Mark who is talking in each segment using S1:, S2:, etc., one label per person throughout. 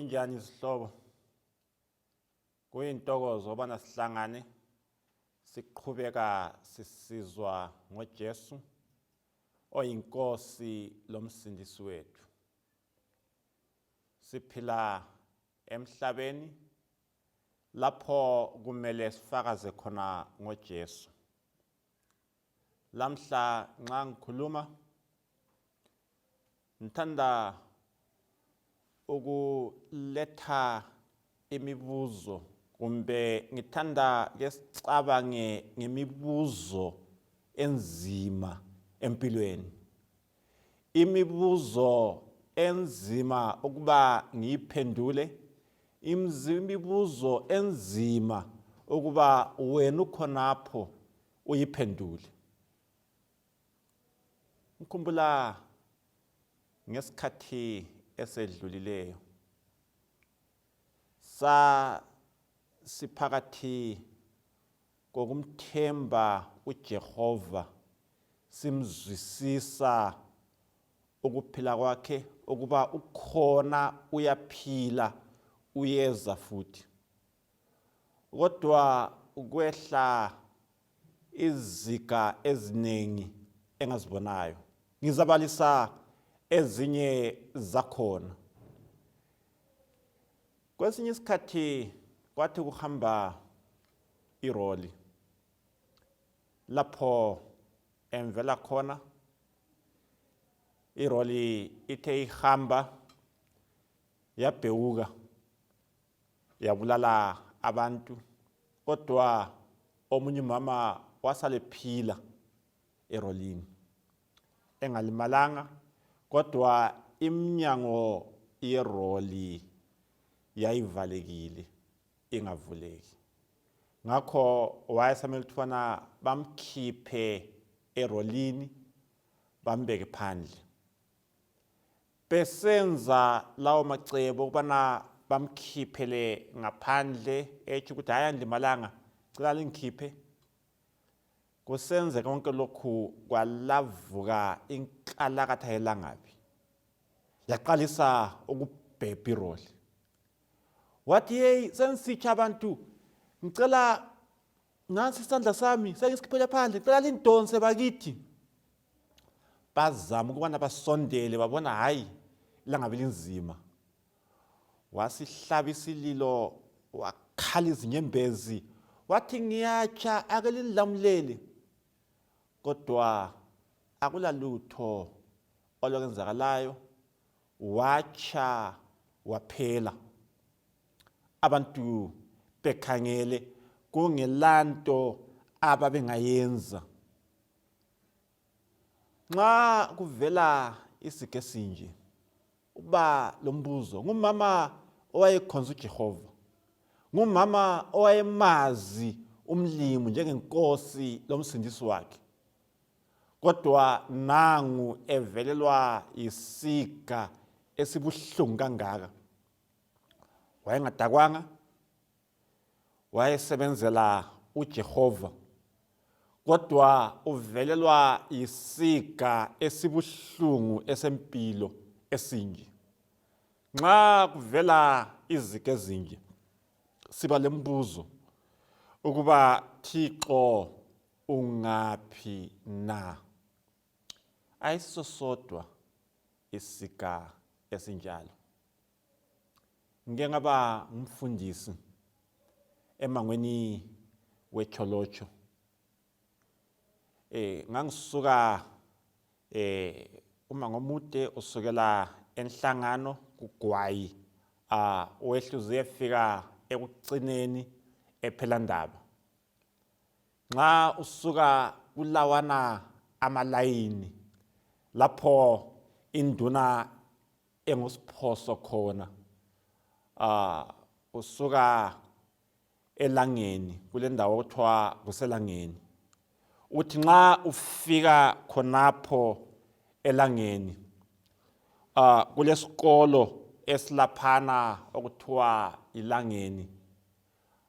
S1: Linjani zihlobo? Kuyintokozo ubana sihlangane siqhubeka sisizwa ngoJesu oyinkosi lomsindisi wethu. Siphila emhlabeni lapho kumele sifakaze khona ngoJesu. Lamhla nxa ngikhuluma ngithanda ukuletha imibuzo kumbe ngithanda ke sicabange ngemibuzo enzima empilweni. Imibuzo enzima ukuba ngiyiphendule, imibuzo enzima ukuba wena ukhonapho uyiphendule. Ngikhumbula ngesikhathi esedlulileyo sa siphakathi kokumthemba uJehova simzwisisa ukuphila kwakhe ukuba ukhona uyaphila uyeza futhi Kodwa kwehla iziga eziningi engazibonayo. Ngizabalisa ezinye zakhona. Kwesinye isikhathi kwathi kuhamba iroli lapho emvela khona iroli ithe ihamba yabhewuka yabulala abantu kodwa omunye umama wasale phila erolini engalimalanga kodwa iminyango yeroli yayivalekile ingavuleki ngakho wayesamele ukuthibana bamkhiphe erolini bambeke phandle Besenza lawo macebo ukubana bamkhiphele ngaphandle etsho ukuthi hayi andimalanga cela lingikhiphe. Kusenze konke lokhu kwalavuka inkalakatha yelangabi yaqalisa ukubhebha iroli. Wathi yeyi sengisitsha abantu ngicela nansi isandla sami sengisikhiphele phandle ngicela lindonse bakithi. Bazama ukubana basondele babona hayi ilangabi linzima. Wasihlaba isililo wakhala izinyembezi wathi ngiyatsha ake lindilamulele kodwa akulalutho olwakenzakalayo watsha waphela abantu bekhangele kungelanto ababengayenza Nxa kuvela isiga esinje uba lombuzo ngumama owayekhonza uJehova ngumama owayemazi umlimu njengenkosi lomsindisi wakhe kodwa nangu evelelwa yisiga esibuhlungu kangaka wayengadakwanga wayesebenzela uJehova kodwa uvelelwa yisiga esibuhlungu esempilo esinje nxa kuvela iziga ezinje siba lembuzo ukuba Thixo ungaphi na ayisiso sodwa isiga esinjalo Ngike ngaba ngumfundisi emangweni weTsholotsho. Eh ngangisuka eh umango omude usukela enhlangano kugwayi ah wehla uze uyefika ekucineni ephelandaba. Nxa usuka kulawana amalayini lapho induna engusiphoso khona ah usuka elangeni kule ndawo okuthiwa kuselangeni uthi nxa ufika khonapho elangeni ah kulesikolo esilaphana okuthiwa ilangeni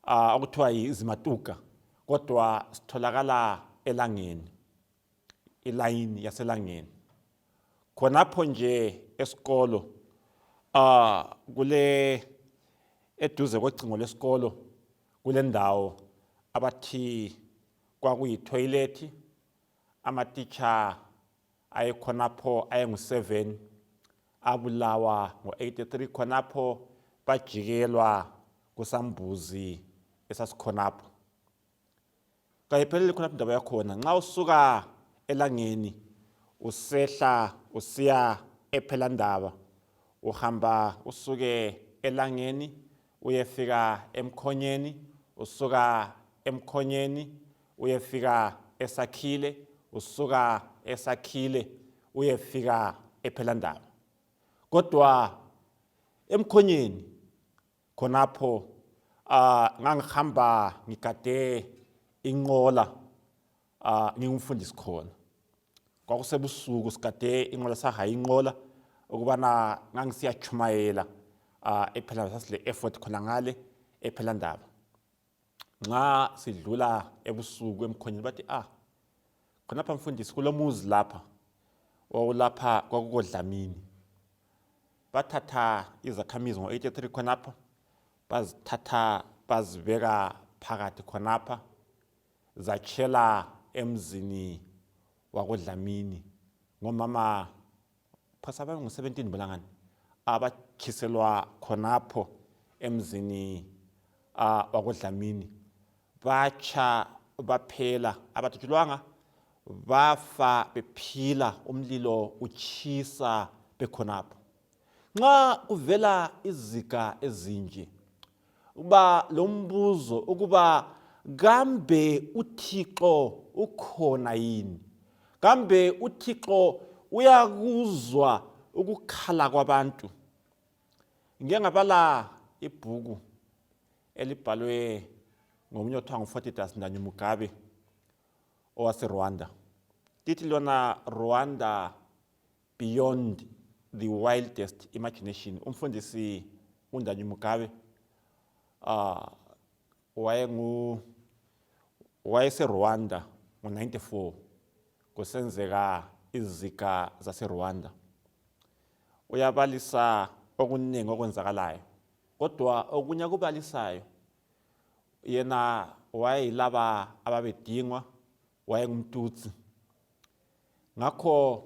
S1: ah okuthiwa izimatuka kodwa sitholakala elangeni ilayini yaselangeni khonapho nje esikolo ah kule Eduze kocingo lwesikolo kule ndawo abathi kwakuyithoyilethi, amatitsha ayekhonapho ayengu-7 abulawa ngo-83 khonapho, bajikelwa kusambuzi esasikhonapho. Kayipheleli khonapho indaba yakhona. Nxa usuka elangeni usehla usiya ephelandaba, uhamba usuke elangeni uyefika emkhonyeni, usuka emkhonyeni uyefika esakhile, usuka esakhile uyefika ephelandaba. Kodwa emkhonyeni khonapho ngangihamba ngigade inqola, ngingumfundisi khona. Kwakusebusuku, sigade inqola, sahaya inqola ukubana ngangisiyatshumayela ephelandaba. Sasile effort khona ngale ephelandaba. Nxa sidlula ebusuku emkhonyeni bathi, khonapha mfundisi kulomuzi lapha wawulapha, kwakukodlamini. Bathatha izakhamizi ngo-83 khonapha, bazithatha bazibeka phakathi khonapha, zatshela emzini wakodlamini ngomama phose abangu-17 bona ngani abatshiselwa khonapho emzini wakodlamini. Batsha baphela, abathatshulwanga, bafa bephila, umlilo utshisa bekhonapho. Nxa kuvela iziga ezinje, uba lombuzo ukuba kambe uThixo ukhona yini? Kambe uThixo uyakuzwa ukukhala kwabantu? Ngike ngabala ibhuku elibhalwe ngomunye othiwa nguFortidas Ndanyi Mugabe owaseRwanda. Lithi lona Rwanda Beyond the Wildest Imagination. Umfundisi uNdanyi Mugabe wayengu wayeseRwanda ngo-94 kusenzeka iziga zaseRwanda. Uyabalisa okuningi okwenzakalayo, kodwa okunye akubalisayo, yena wayeyilaba ababedingwa, wayengumtutsi, ngakho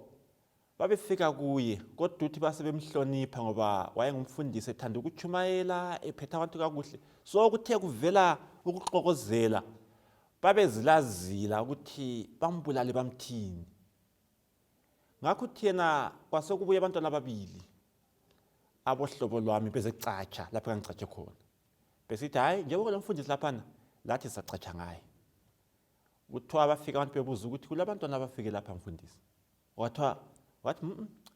S1: babefika kuye, kodwa uthi basebemhlonipha ngoba wayengumfundisi, ethanda ukutshumayela, ephethe abantu kakuhle. So kuthe kuvela ukuxokozela, babezilazila ukuthi bambulale bamthini. Ngakho uthi yena kwasekubuya abantwana ababili abohlobo lwami bezecatsha lapho engangicatshe khona, besithi, hhayi, njengoba lo mfundisi laphana, lathi sizacatsha ngaye. Kuthiwa bafika abantu bebuza ukuthi kulabantwana abafike lapha mfundisi. Wathiwa wathi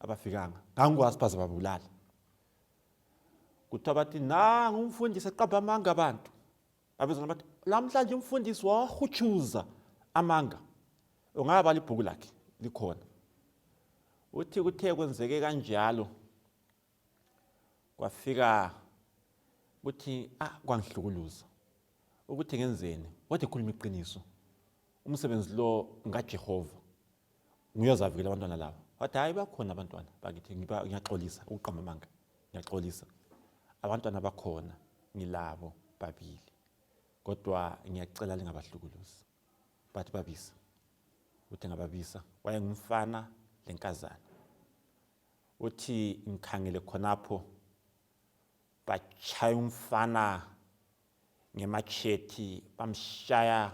S1: abafikanga, ngangikwazi baze babulala. Kuthiwa bathi nangu umfundisi eqamba amanga abantu. Babizana bathi lamhlanje umfundisi wahutshuza amanga. Ungabala ibhuku lakhe likhona. Uthi kuthe kwenzeke kanjalo, kwafika ukuthi kwangihlukuluza ukuthi ngenzeni, kodwa ikhuluma iqiniso, umsebenzi lo ngaJehova, nguye ozavikela abantwana laba. Wathi hayi, bakhona abantwana bakithi, ngiyaxolisa ukuqamba amanga, ngiyaxolisa, abantwana bakhona ngilabo babili, kodwa ngiyacela lingabahlukuluzi. Bathi babisa, uthi ngababisa, wayengumfana lenkazana. Uthi ngikhangele khonapho batshaya umfana ngematshethi, bamshaya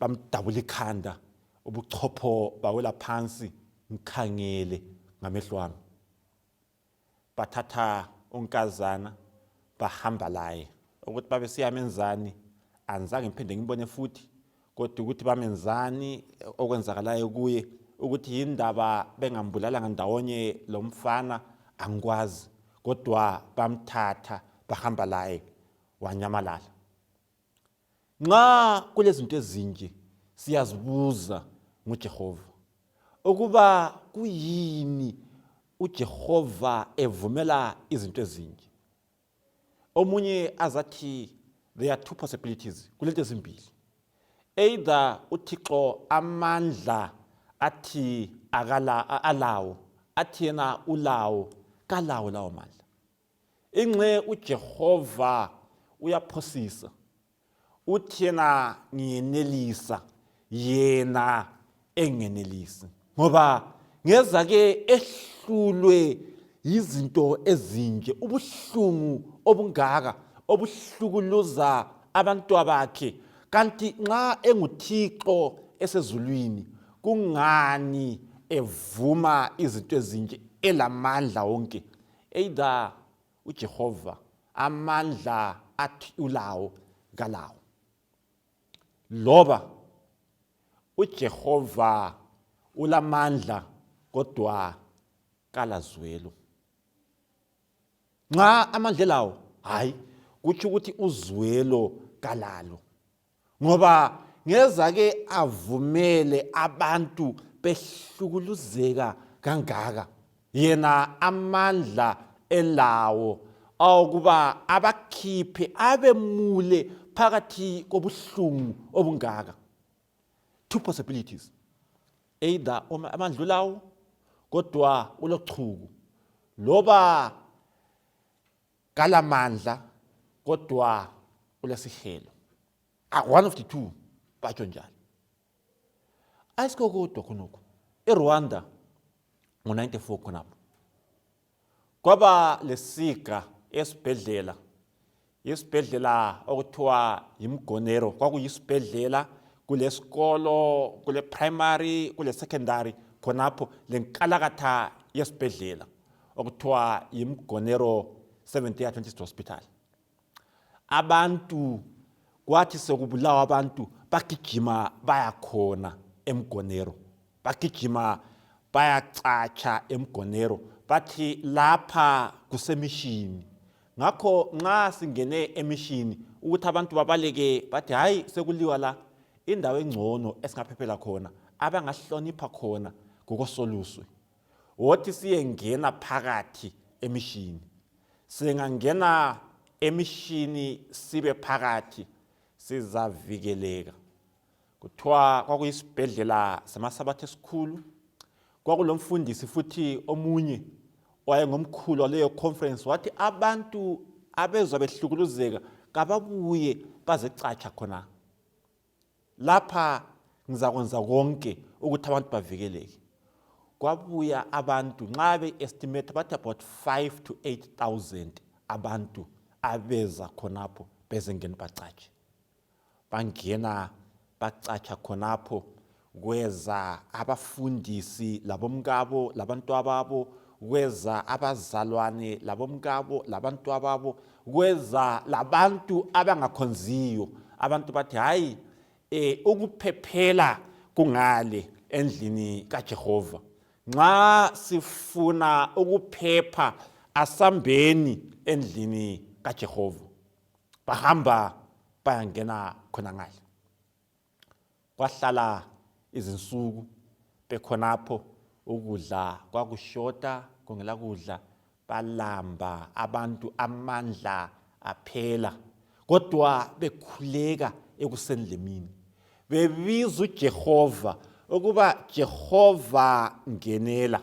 S1: bamdabula ikhanda, ubuchopho bawela phansi, ngikhangele ngamehlo ami. Bathatha unkazana bahamba laye, ukuthi babesiyamenzani angizange ngiphinde ngibone futhi, kodwa ukuthi bamenzani, okwenzakalayo kuye, ukuthi yindaba bengambulalanga ndawonye lo mfana angikwazi, kodwa bamthatha bahamba laye wanyamalala. Nxa kulezinto ezinje siyazibuza nguJehova ukuba kuyini uJehova evumela izinto ezinje. Omunye azathi there are two possibilities, kulento ezimbili: either uThixo amandla athi akala alawo, athi yena ulawo, kalawo lawo mandla, inxe uJehova Uyaphosisa. Uthi yena ngiyenelisa, yena engenelisi, ngoba ngeza-ke ehlulwe yizinto ezinje, ubuhlungu obungaka obuhlukuluza abantwabakhe. Kanti nxa enguThixo esezulwini, kungani evuma izinto ezinje elamandla wonke? Either uJehova amandla athi ulawo kalawo, loba uJehova ulamandla kodwa kalazwelo. Nxa amandla elawo, hayi, kutsho ukuthi uzwelo kalalo, ngoba ngezake avumele abantu behlukuluzeka kangaka, yena amandla elawo awokuba abakhiphe abemule phakathi kobuhlungu obungaka. Two possibilities: either amandla ulawo kodwa ulochuku, loba kalamandla kodwa ulesihelo. One of the two, batsho njalo. Ayisikho kodwa khonokho, eRwanda ngo-94 khonapho kwaba lesiga esibhedlela, isibhedlela okuthiwa yiMgonero. Kwakuyisibhedlela, kulesikolo, kule primary, kule secondary khonapho, lenkalakatha yesibhedlela okuthiwa yiMgonero Seventh Day Adventist Hospital. Abantu kwathi sekubulawa abantu bagijima bayakhona eMgonero, bagijima bayacatsha eMgonero, bathi lapha kusemishini. Ngakho nxa singene emishini ukuthi abantu babaleke, bathi hayi, sekuliwa la, indawo engcono esingaphephela khona, abangahlonipha khona kukoSoluswe. Wothi siyengena phakathi emishini, singangena emishini sibe phakathi sizavikeleka. Kuthiwa kwakuyisibhedlela samaSabatha esikhulu. Kwakulomfundisi futhi omunye owayengomkhulu waleyo conference, wathi abantu abezwa behlukuluzeka kababuye bazecatsha khona lapha, ngizakwenza konke ukuthi abantu bavikeleke. Kwabuya abantu, nxa be-estimate bathi about 5 to 8,000 abantu abeza khonapho bezengena bacatshe. Bangena bacatsha khonapho, kweza abafundisi labomkabo labantwababo, kweza abazalwane labomkabo labantwababo, kweza labantu abangakhonziyo. Abantu bathi hayi, ukuphephela kungale endlini kaJehova. Nxa sifuna ukuphepha asambeni endlini kaJehova. Bahamba bayangena khona ngale, kwahlala izinsuku bekhonapho, ukudla kwakushota, kungela kudla, balamba abantu, amandla aphela, kodwa bekhuleka ekuseni lemini bebiza uJehova ukuba Jehova ngenela,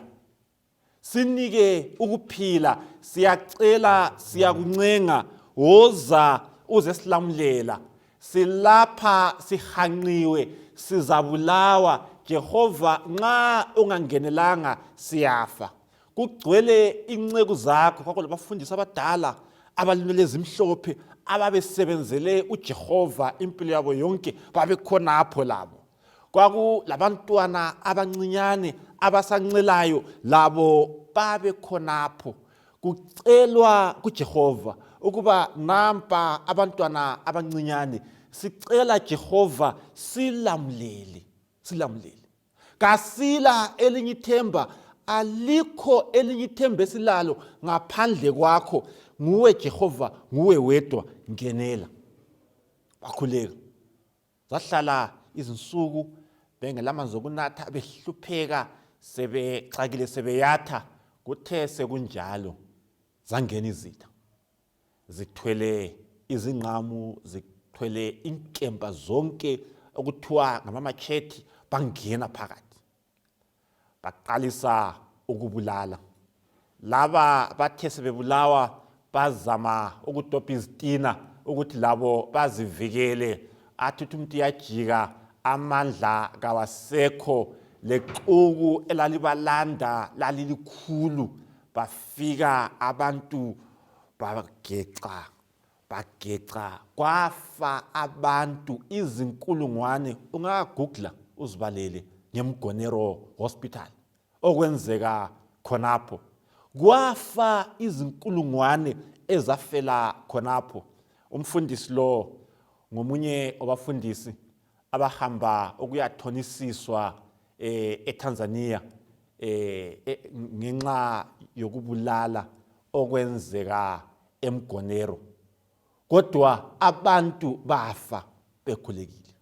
S1: sinike ukuphila, siyacela, siyakuncenga, woza uzesilamulela, silapha sihanqiwe, sizabulawa Jehova, nxa ungangenelanga siyafa. Kugcwele inceku zakho. Kwakulabafundisi abadala abalinwele ezimhlophe ababesebenzele uJehova impilo yabo yonke, babekhonapho labo. Kwakulabantwana abancinyane abasancelayo, labo babekhonapho. Kucelwa kuJehova ukuba nampa abantwana abancinyane, sicela Jehova silamulele, silamulele, kasila elinye ithemba, alikho elinye ithemba esilalo ngaphandle kwakho, nguwe Jehova, nguwe wedwa, ngenela. Bakhuleka, zahlala izinsuku bengelamanzi okunatha, behlupheka, sebexakile, sebeyatha. Kuthe sekunjalo zangena izitha zithwele izingqamu, zithwele inkemba zonke okuthiwa ngamamachethi, bangena phakathi baqalisa ukubulala laba. Bathe sebebulawa bazama ukudobha izitina ukuthi labo bazivikele. Athi uthi umuntu uyajika, amandla kawasekho, lexuku elalibalanda lalilikhulu. Bafika abantu bageca bageca, kwafa abantu izinkulungwane. Ungagugla uzibalele ngeMgonero Hospital okwenzeka khonapho, kwafa izinkulungwane ezafela khonapho. Umfundisi lo ngomunye wabafundisi abahamba ukuyathonisiswa eTanzania ngenxa yokubulala okwenzeka eMgonero, kodwa abantu bafa bekhulekile.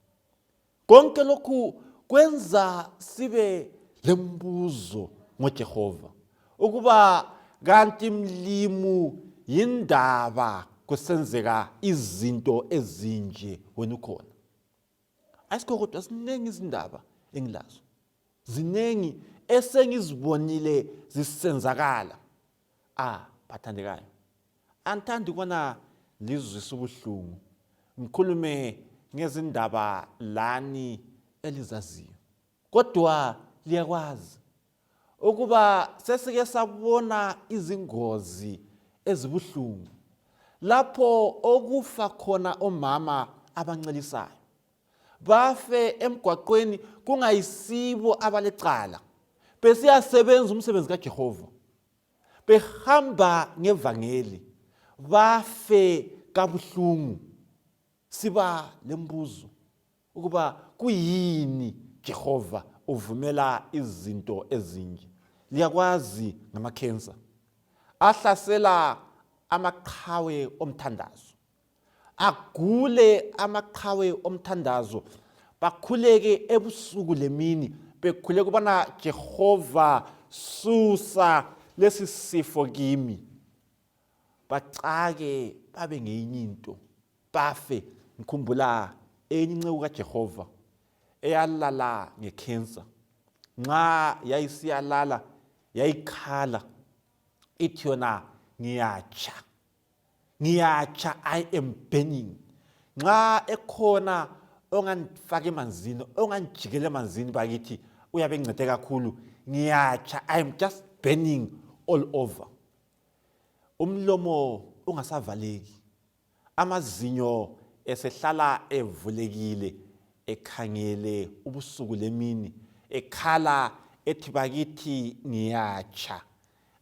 S1: Konke lokhu kwenza sibe lembuzo ngoJehova ukuba kanti mlimu yindaba kusenzeka izinto ezinje wena ukhona. Ayisikho kodwa, ziningi izindaba engilazo, ziningi esengizibonile zisenzakala. Ah, bathandekayo, angithandi ukubona lizwisa ubuhlungu, ngikhulume ngezindaba lani elizaziyo, kodwa liyakwazi ukuba sesike sabona izingozi ezibuhlungu lapho okufa khona omama abancelisayo, bafe emgwaqweni kungayisibo abalecala, besiyasebenza umsebenzi kaJehova, behamba ngevangeli, bafe kabuhlungu. Siba lembuzo ukuba kuyini Jehova uvumela izinto ezinje. Liyakwazi ngamakhensa ahlasela amaqhawe omthandazo, agule amaqhawe omthandazo, bakhuleke ebusuku lemini, bekhuleka ubana Jehova susa lesi sifo kimi, bacake babe ngeyinye into, bafe. Ngikhumbula enye inceku kaJehova eyalala ngekhensa. Nxa yayisiyalala yayikhala ithi yona ngiyatsha, ngiyatsha, I am burning. Nxa ekhona ongangifaka emanzini, ongangijikela emanzini bakithi, uyabe encede kakhulu, ngiyatsha, I am just burning all over. Umlomo ungasavaleki, amazinyo esehlala evulekile, ekhangele ubusuku lemini, ekhala ethi bakithi ngiyatsha,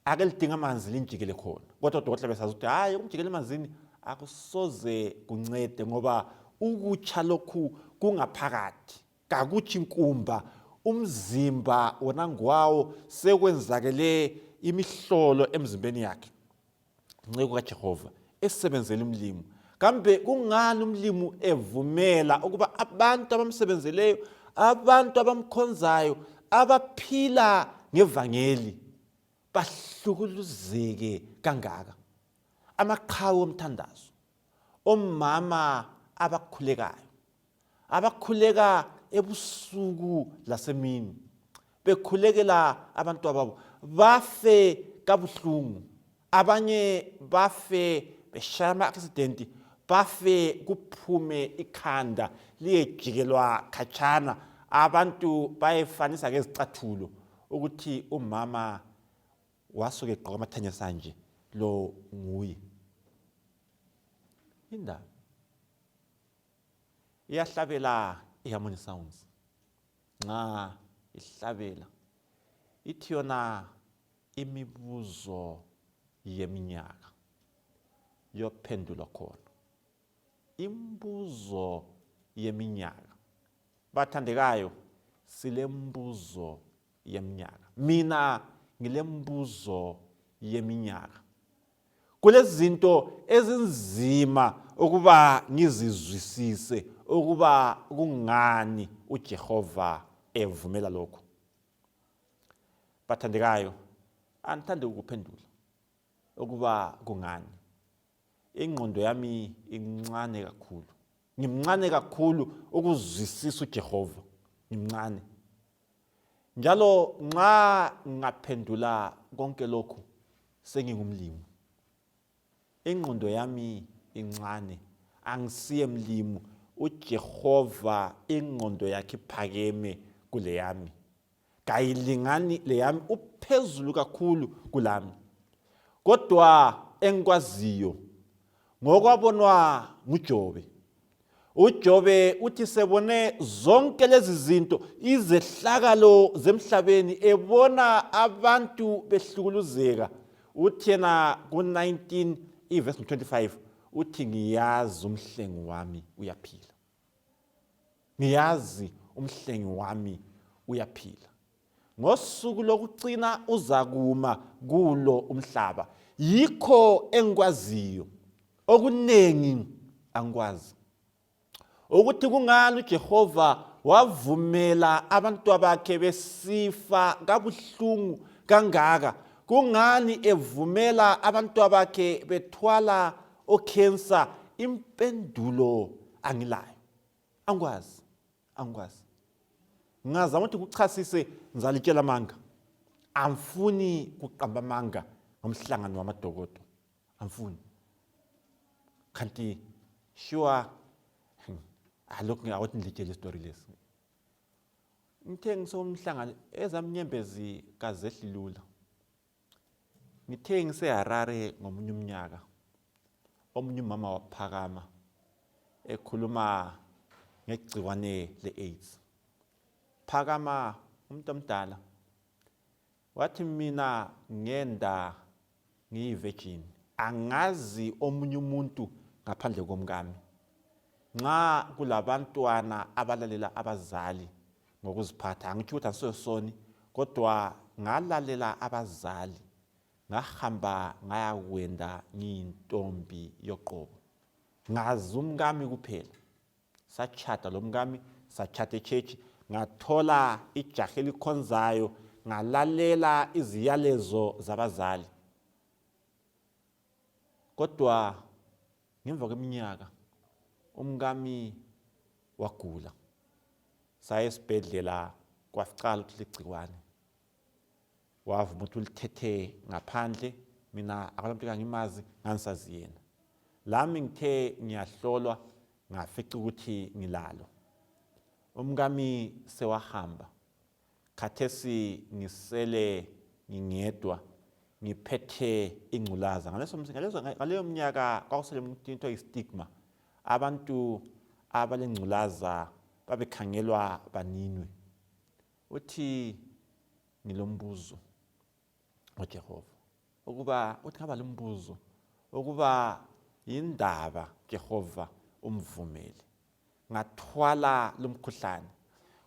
S1: ake lidinga amanzi linjikele khona. Kodwa odokotela besazi ukuthi hhayi, ukumjikela emanzini akusoze kuncede, ngoba ukutsha lokhu kungaphakathi, kakutshi nkumba, umzimba wona ngwawo sekwenzakele imihlolo emzimbeni yakhe. Nceku kaJehova esebenzela umlimu, kambe kungani umlimu evumela ukuba abantu abamsebenzeleyo, abantu abamkhonzayo, abaphila ngevangeli bahlukuluzeke kangaka? Amaqhawe omthandazo, omama abakhulekayo, abakhuleka ebusuku lasemini bekhulekela abantu ababo, bafe kabuhlungu. Abanye bafe beshaya ama-accident, bafe kuphume ikhanda liyejikelwa khatshana, abantu bayefanisa ngezicathulo ukuthi umama wasuke egqoka amathanyasa anje, lo nguye. Indaba iyahlabela iHarmony Sounds nxa ihlabela ithi yona imibuzo yeminyaka yophendulwa khona. Imibuzo yeminyaka, bathandekayo, silembuzo yeminyaka. Mina ngilembuzo yeminyaka. Kulezinto ezinzima ukuba ngizizwisise ukuba kungani uJehova evumela lokhu. Bathandekayo, angithandi ukuphendula ukuba kungani. Ingqondo yami incane kakhulu, ngimncane kakhulu ukuzwisisa uJehova, ngimncane. Njalo nxa ngingaphendula konke lokhu sengingumlimi. Ingqondo yami incane. Angisiye mlimu, uJehova ingqondo yakhe iphakeme kuleyami. Kayilingani leyami, uphezulu kakhulu kulami. Kodwa engikwaziyo ngokwabonwa nguJobe. UJobe uthi sebone zonke lezi zinto, izehlakalo zemhlabeni, ebona abantu behlukuluzeka. Uthi yena ku-19 ivesi 25 uthi ngiyazi umhlengi wami uyaphila. Ngiyazi umhlengi wami uyaphila. Ngosuku lokucina uzakuma kulo umhlaba. Yikho engikwaziyo. Okuningi angikwazi. Ukuthi kungani uJehova wavumela abantwabakhe besifa kabuhlungu kangaka? Kungani evumela abantwabakhe bethwala okhensa? Impendulo angilayo. Angikwazi. Angikwazi. Ngingazama ukuthi kuchasise ngizalitshela amanga. Angifuni kuqamba amanga ngomhlangano wamadokodo. Angifuni. Kanti sure alokhu ngiyawuthi ngilitshele isitori lesi. Ngithe ngisomhlangano ezami nyembezi kazehli lula. Ngithe ngiseHarare ngomunye umnyaka, omunye umama waphakama ekhuluma ngegciwane le-AIDS. Phakama umuntu omdala wathi mina ngenda ngiyi-virgin, angazi omunye umuntu ngaphandle komkami. Nxa kulabantwana abalalela abazali ngokuziphatha, angitsho ukuthi angisosoni, kodwa ngalalela abazali ngahamba ngayakwenda ngiyintombi yoqobo. Ngazi umkami kuphela. Satshada lomkami, satshada echechi, ngathola ijaha elikhonzayo, ngalalela iziyalezo zabazali. Kodwa ngemva kweminyaka umkami wagula, saya esibhedlela kwaficala ukuthi ligciwane. Wavuma ukuthi ulithethe ngaphandle, mina akulamuntu kangimazi, ngangisazi yena. Lami ngithe ngiyahlolwa ngafica ukuthi ngilalo. Umkami sewahamba, Khathesi ngisele ngingedwa ngiphethe ingculaza. Ngaleso ngaleso ngaleyo minyaka kwakusele into eyi-stigma. Abantu abalengculaza babekhangelwa baninwe. Uthi ngilombuzo ngoJehova ukuba uthi ngaba lombuzo ukuba yindaba Jehova umvumele ngathwala lumkhuhlane.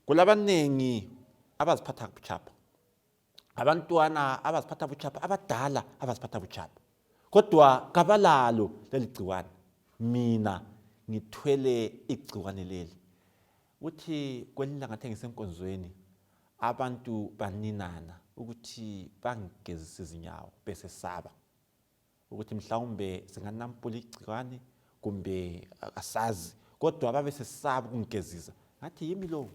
S1: Kulabaningi abaziphatha butshapha, abantwana abaziphatha butshapha, abadala abaziphatha butshapha, kodwa kabalalo leli gciwane. Mina ngithwele igciwane leli. Uthi kwelinye ilanga ngathi ngisenkonzweni abantu baninana ukuthi bangigezise izinyawo besesaba ukuthi mhlawumbe singanampula igcikwane kumbe asazi, kodwa babesesaba ukungigezisa. Ngathi yimi lowo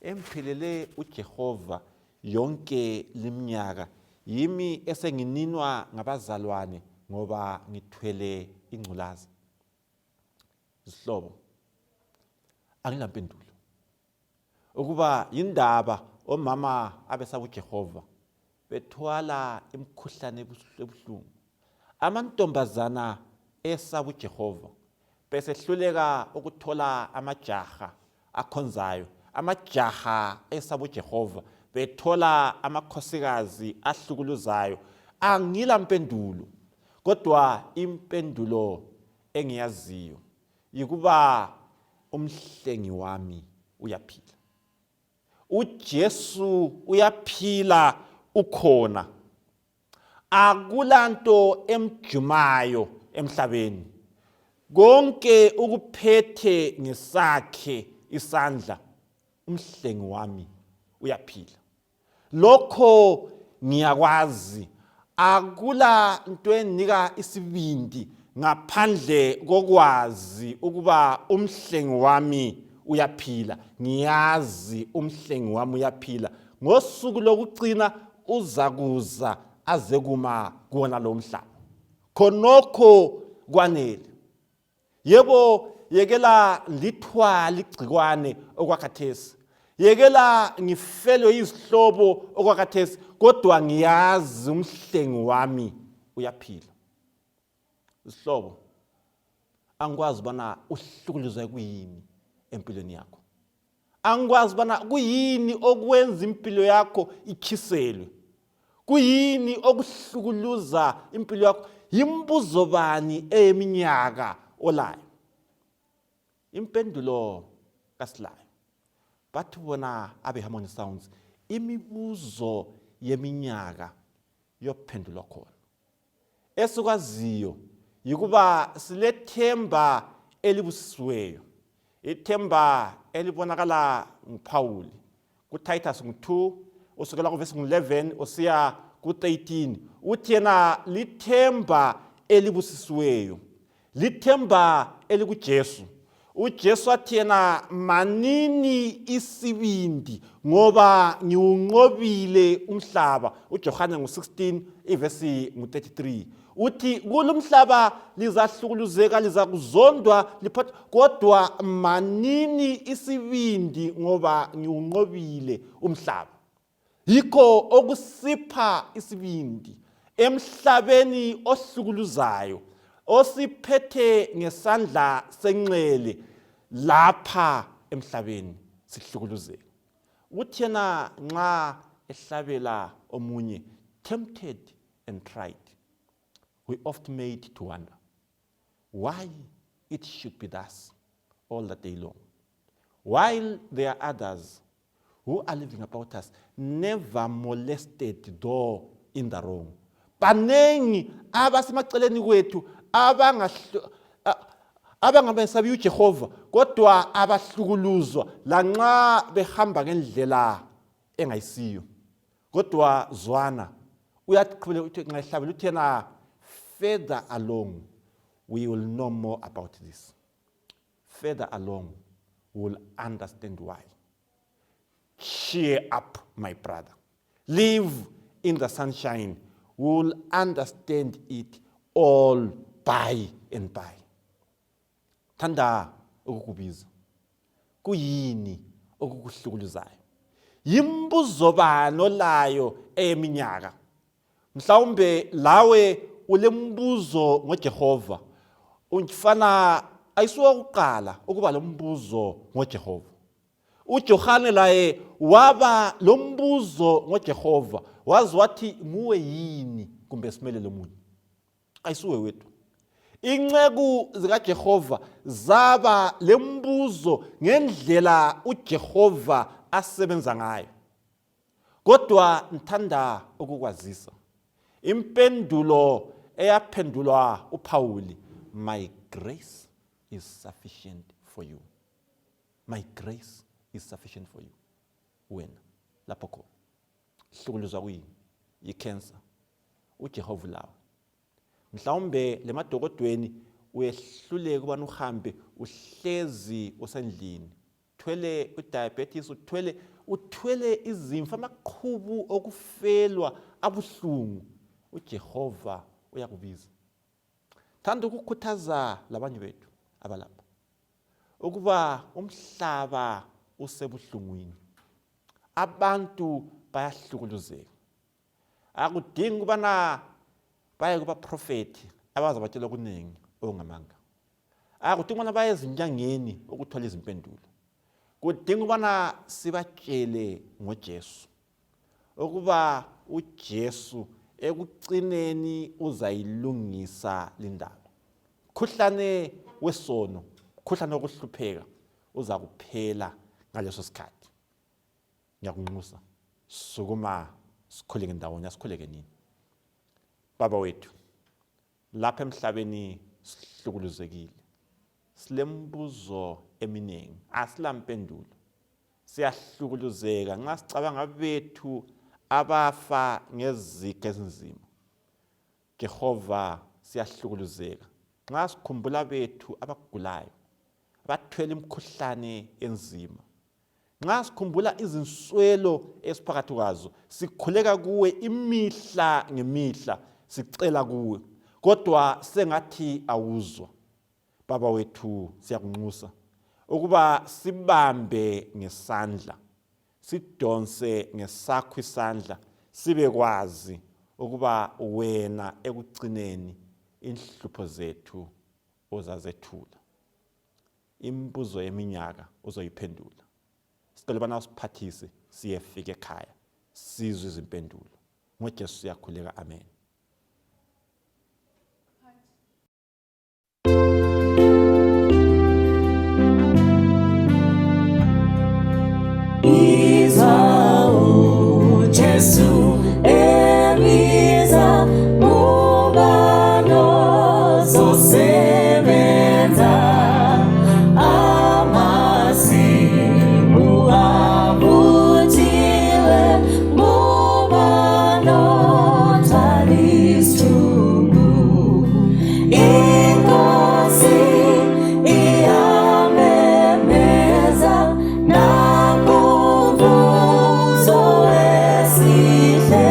S1: emphilele uJehova yonke liminyaka, yimi esengininwa ngabazalwane ngoba ngithwele ingculaza. Zihlobo, angilampendulo ukuba yindaba omama abesaba uJehova bethwala imikhuhlane ebuhlungu, amantombazana esaba uJehova besehluleka ukuthola amajaha akhonzayo, amajaha esaba uJehova bethola amakhosikazi ahlukuluzayo. Angila mpendulo, kodwa impendulo engiyaziyo yikuba umhlengi wami uyaphila. UJesu uyaphila, ukhona. Akulanto emjumayo emhlabeni. Konke ukuphethe ngesakhe isandla. Umhlengi wami uyaphila. Lokho ngiyakwazi. Akula nto enika isibindi ngaphandle kokwazi ukuba umhlengi wami uyaphila. Ngiyazi umhlengi wami uyaphila. Ngosuku lokucina uzakuza aze kuma kuwona lo mhlaba. Khonokho kwanele. Yebo, yekela lithwale igcikwane okwakhathesi. Yekela ngifelwe yizihlobo okwakhathesi, kodwa ngiyazi umhlengi wami uyaphila. Zihlobo, angikwazi ubana uhlukuluzwa kuyini empilweni yakho. Angikwazi ubana kuyini okwenza impilo yakho ikhiselwe. Kuyini okuhlukuluza impilo yakho? Yimbuzo bani eyeminyaka olayo? Impendulo kasilayo. Bathi bona abe-Harmony Sounds, imibuzo yeminyaka yophendulwa khona. Esikwaziyo yikuba silethemba elibusisiweyo, ithemba elibonakala nguPhawuli kuTitus ngu-2 usukela kuvesi ngu-11 usiya ku-13 uthi yena lithemba elibusisiweyo lithemba elikuJesu uJesu wathi yena manini isibindi ngoba ngiwunqobile umhlaba uJohane ngu-16 ivesi ngu-33 uthi kulumhlaba lizahlukuluzeka lizakuzondwa liphathwa kodwa manini isibindi ngoba ngiwunqobile umhlaba Yikho okusipha isibindi emhlabeni ohlukuluzayo osiphethe ngesandla senxele lapha emhlabeni sihlukuluzeka. Uthi yena nxa ehlabela omunye tempted and tried we oft made to wonder why it should be thus all the day long while there are others who are living about us never molested though in the wrong baningi abasemaceleni kwethu abangamesabi uJehova kodwa abahlukuluzwa lanxa behamba ngendlela engayisiyo kodwa zwana uyaqhubeka uthi nxa ehlabela uthi yena further along we will know more about this Further along, we will understand why. Cheer up, my brother. Live in the sunshine. We will understand it all by and by. Thanda ukukubiza. Kuyini okukuhlukuluzayo? Yimbuzo bani olayo eyeminyaka? Mhlawumbe lawe ulembuzo ngoJehova. Ufana ayisuwokuqala ukuba lombuzo ngoJehova. UJohane laye waba lombuzo ngoJehova, waze wathi nguwe yini kumbe simele lomunye? Ayisuwe wedwa. Inceku zikaJehova zaba lembuzo ngendlela uJehova asebenza ngayo. Kodwa ngithanda ukukwazisa impendulo eyaphendulwa uPhawuli, my grace is sufficient for you. My grace is sufficient for you. Wena lapho khona hlukuluzwa kuyini? Yi-cancer. UJehova ulawe. Mhlawumbe lemadokodweni uyehluleka ubana uhambe uhlezi usendlini uthwele udiabetes uthwele uthwele izimfa amaqhubu okufelwa abuhlungu uJehova uyakubiza thanda ukukhuthaza labanye bethu abalapha ukuba umhlaba usebuhlungwini abantu bayahlukuluzeka akudingi ukubana baye kubaprofethi abazabatshela okuningi okungamanga akudingi ukubana baye ezinyangeni ukuthola izimpendulo kudinga ukubana sibatshele ngojesu ukuba ujesu ekucineni uzayilungisa lindaba mkhuhlane wesono mkhuhlane wokuhlupheka uzakuphela ngaleso sikhathi ngiyakunxusa sukuma sikhuleke ndawonye asikhuleke nini baba wethu lapha emhlabeni sihlukuluzekile silembuzo eminingi asilampendulo siyahlukuluzeka nxa sicabanga bethu abafa ngeziga ezinzima Jehova siyahlukuluzeka nxa sikhumbula bethu abagulayo abathwele imikhuhlane enzima Nxa sikhumbula izinswelo esiphakathi kwazo, sikhuleka kuwe imihla ngemihla, sicela kuwe, kodwa sengathi awuzwa. Baba wethu, siyakunxusa ukuba sibambe ngesandla, sidonse ngesakho isandla, sibekwazi ukuba wena ekugcineni inhlupho zethu uzazethula. Imibuzo yeminyaka uzoyiphendula. Sicela ubana usiphathise siyefika ekhaya sizwe izimpendulo. NgoJesu siyakhuleka, amen.
S2: Izwa uJesu ebiza, ngubani ozosebenza? Amasimu avuthiwe, ngubani othwala isithungu? Inkosi iyamemeza, nakumvuzo wesihle.